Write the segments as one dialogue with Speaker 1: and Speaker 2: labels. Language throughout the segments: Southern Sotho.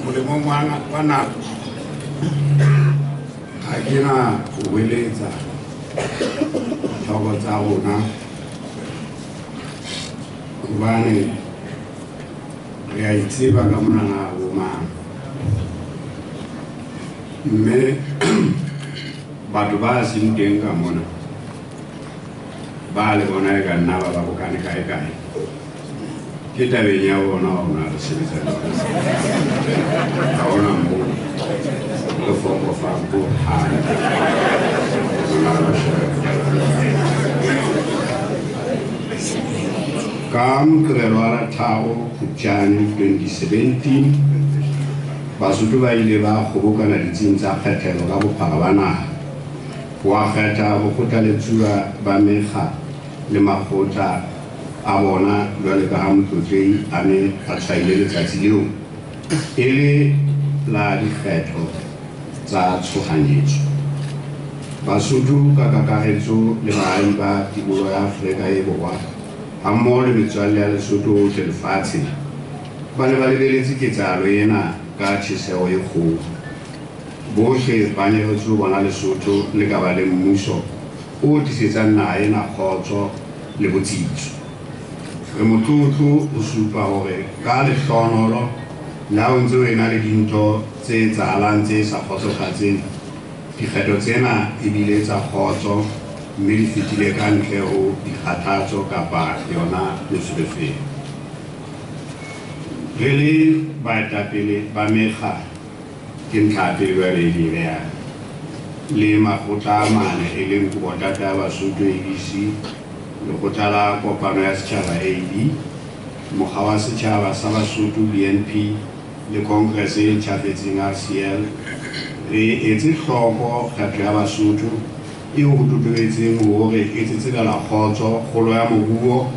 Speaker 1: Molemong wa nako ha ke na ho hweletsa ditlhoko tsa rona hobane re a itseba ka monana bo mang, mme batho ba seng teng ka mona ba le bona e ka nna ba ba bokane kae kae. Ke tabeng ya bona hore na re sebetsa jwang. Ha hona moo re fokofang hohang. Ka Moqebelo wa la 3 Phupjane 2017, Basotho ba ile ba kgobokana ditsing tsa kgethelo ka bophara ba naha ho kgetha bokgothaletsuwa ba mekga le makgotla a bona jwale ka ha Motlotlehi a ne a tshwaile letsatsi leo e le la dikgetho tsa tshohanyetso. Basotho ka kakaretso le baahi ba tikoloho ya Afrika e Borwa hammoho le metswalle ya Lesotho hohle lefatsheng ba ne ba lebeletse ketsahalo ena ka tjheseho e kgolo. Bohle ba nyehetse ho bona Lesotho le ka ba le mmuso o tlisetsang naha ena kgotso le botsitso. Re motlotlo ho supa hore ka lehlohonolo le ha ho ntse ho ena le dintho tse etsahalang tse sa kgotsofatseng, dikgetho tsena e bile tsa kgotso mme di fetile ka ntle ho dikgathatso kapa yona meferefere. Re le baetapele ba mekga, ke ntlha ya pele jwale e ke e behang, le makgotla a mane e leng Kobotlata ya Basotho ABC, Lekgotla la Kopano ya Setjhaba AB, Mokga wa Setjhaba sa Basotho BNP le Congress e ntjhafetseng RCL, re etse hloko kgetho ya Basotho eo ho totobetseng hore e tsetsebela kgotso, kgolo ya moruo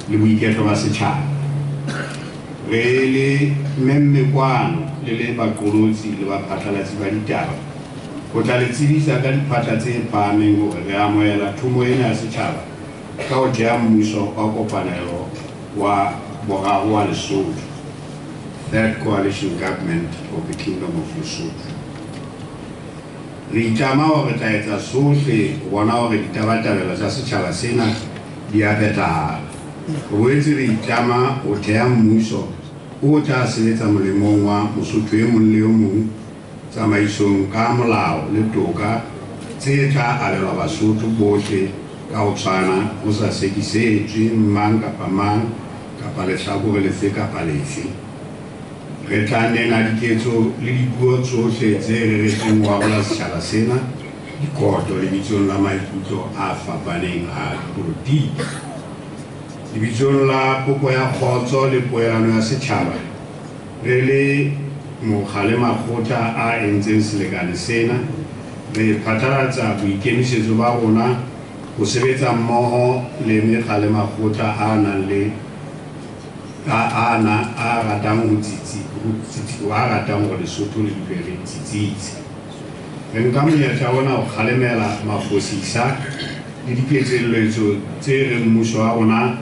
Speaker 1: le boiketlo ba setjhaba. Re le memme kwano le le baqolotsi le baphatlalatsi ba ditaba ho tla le tsebisa ka diphatla tse phahameng hore re amohela thomo ena ya setjhaba ka ho theha mmuso wa kopanelo wa boraro wa Lesotho, Third Coalition Government of the Kingdom of Lesotho. Re itlama hore re tla etsa sohle ho bona hore ditabatabelo tsa setjhaba sena di a phethahala. Re boetse re itlama ho theha mmuso o tla sebetsa molemong wa Mosotho e mong le e mong tsamaisong ka molao le toka tse tla abelwa Basotho bohle ka ho tshwana, ho sa sekisetswe mang kapa mang kapa lehlakore lefe kapa lefe. Re tla nena diketso le dipuo tsohle tse reretsweng ho arola setjhaba sena dikoto lebitsong la maikutlo a fapaneng a dipolotiki. Lebitsong la popo ya kgotso le poelano ya setjhaba, re le mokga le makgotla a entseng selekane sena, re phatlalatsa boikemisetso ba rona ho sebetsa mmoho le mekga le makgotla a nang le a ratang ho tsitsi, a ratang hore Lesotho le dule le tsitsitse. Re nka monyetla ona ho kgalemela mafosisa le diketselletso tse reng mmuso wa rona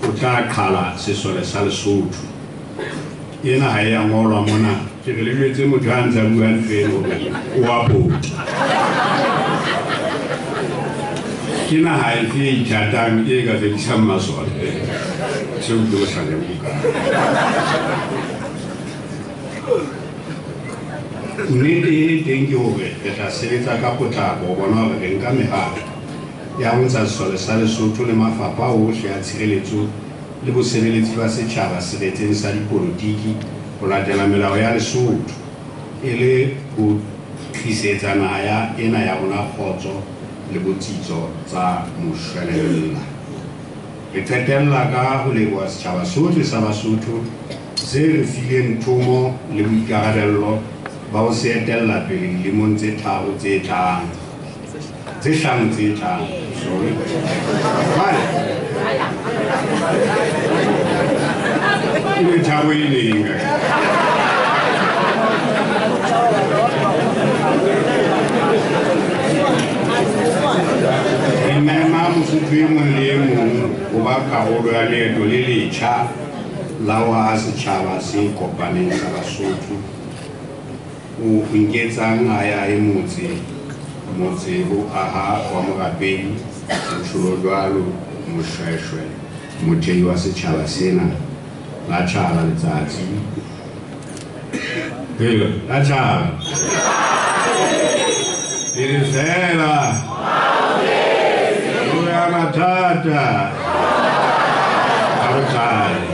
Speaker 1: o tla qhala sesole sa Lesotho. Ena ha e a ngolwa mona, ke re le jwetse motho a ntse a bua ntho eno hore o a pota. Ke naha efe e ithatang e ka fedisang masole? Seo ke bohlale bo bokana. Nnete e teng ke hore re tla sebetsa ka potlako ho bona hore re nka mehato ya ho ntsha sesole sa Lesotho le mafapha ohle a tshireletso le bosebeletsi ba setjhaba seretseng sa dipolotiki ho latela melao ya Lesotho e le ho tlisetsa naha ena ya rona kgotso le botsitso tsa moshwelella. Re qetella ka ho leboha setjhaba sohle sa Basotho se re fileng thomo le boikarabello ba ho se etella pele dilemong tse tharo tse tlang, tse hlano tse tlang. Sorry. Jwale e thabo e leng. Mosotho e mong le e mong ho ba karolo ya leeto le letjha la ho aha setjhaba se kopaneng sa Basotho. O nketsang a ya e motse motse ho aha wa morapedi motsholo jwalo Moshweshwe mothei wa setjhaba sena la tjhaba letsatsi la tjhaba le fela o ya mathata a botlhale.